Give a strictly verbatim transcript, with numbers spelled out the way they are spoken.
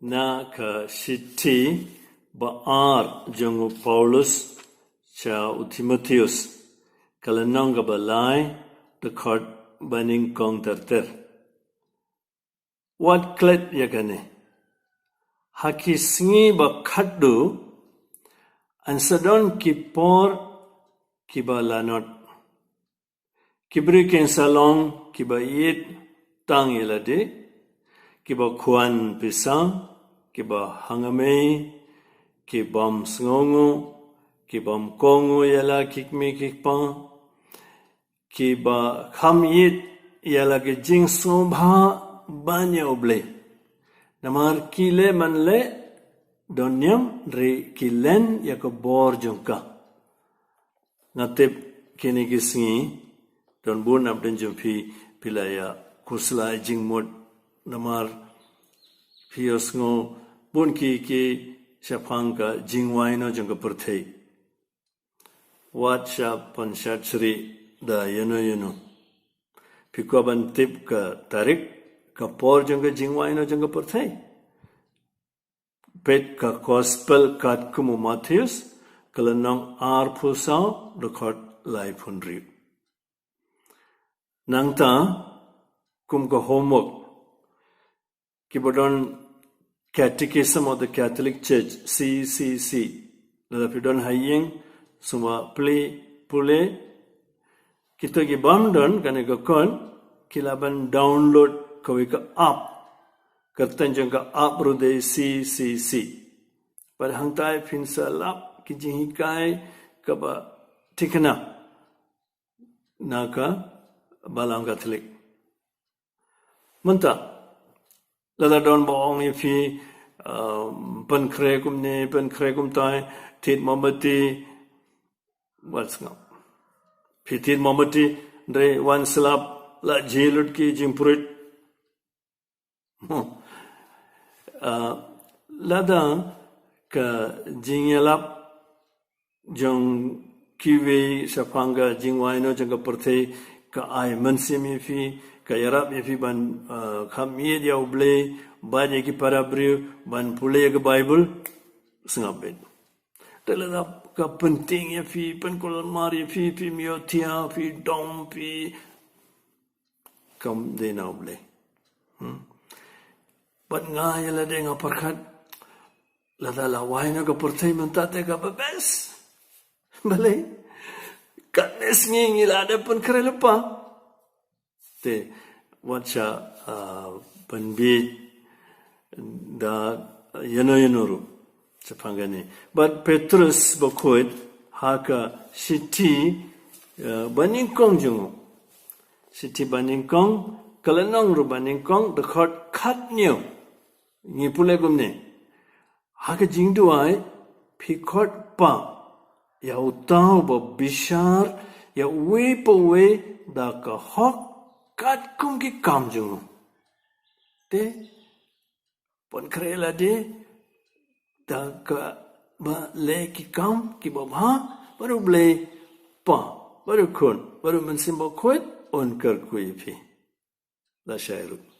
Na ka shithi ba ar jong u Paulus sha u Timotheus, ka lynnong kaba lai, dkhot ba nyngkong ter ter. Wat klet ïa kane. Ha ki sngi ba khadduh, yn sa don ki por kiba lanot. Ki briew kin sa long kiba ïeit tang ïa lade, kiba khwan pisa, kiba hangmei, ki bym sngewnguh, ki bym kohnguh ïa la ki kmie ki kpa, kiba kham ïeit ïa la ki jingsngewbha ban ïa U Blei. Namar ki leh man leh don niam, hynrei ki len ïa ka bor jong ka. Nga tip kine ki sngi don bun hapdeng jong phi, phi la ïa khuslai jingmut namar phi ïohsngew bun ki ki shaphang ka jingwaino jong ka pyrthei. Wat shah pynshad shrieh da ïano ïano. Phi kwah ban tip ka tarik, ka por jong ka jingwaino jong ka pyrthei? Peit ka Gospel katkum u Mathaios, ka lynnong arphew saw, dkhot laiphew hynriew. Nangta, kum ka homework, kiba don Catechism of the Catholic Church, C C C. Lada phi don ha ïing, sngewbha plie, pule. Kita ki bym don kane ka kot, ki lah ban download kawei ka app. Ka kyrteng jong ka app ruh dei C C C. Bad hangtai phin sa lap ki jinghikai kaba thikna na ka Balang Katholik. Mynta, lada don ba ong ïa phi, um, pynkhreh kumne, pynkhreh kumtai, thied mombati, wat sngap. Phi thied mombati, hynrei wan slap, la jhieh lut ki jingpruid. Uh, lada ka jingïalap jong kiwei shaphang ka jingwaino jong ka pyrthei ka ai mynsiem ïa phi, ka ïarap ïa phi ban, uh, kham ïeit ïa U Blei, bad ïa ki para briew, ban pule ïa ka Baibl, sngap beit. Te lada ka pyntieng ïa phi, pynkulmar ïa phi, phim ïohthiah, phi dom, phi kam dei na U Blei. Hmm? Bad nga ïa lade nga pyrkhat, lada la waino ka pyrthei mynta te kaba best. Balei? Katne sngi ngi la dep pynkhreh lypa. Te, wat shah, ah, pynbiej da ïano ïano ruh shaphang kane. Bad Petrus bakhuid ha ka shithi, ah, banyngkong jong u. Shithi banyngkong, ka lynnong ruh banyngkong, dkhot khathynñiew. Ngi pule kumne. Ha ka jingduwai, phi khot pa ïa uta uba bishar ïa uwei pa uwei da ka hok katkum ki kam jong u. Te, pynkhreh lade da kaba leh ki kam kiba bha, bad U Blei Pa, bad U Khun, bad U Mynsiem Bakhuid un kyrkhu ïa phi. Lashai ruh.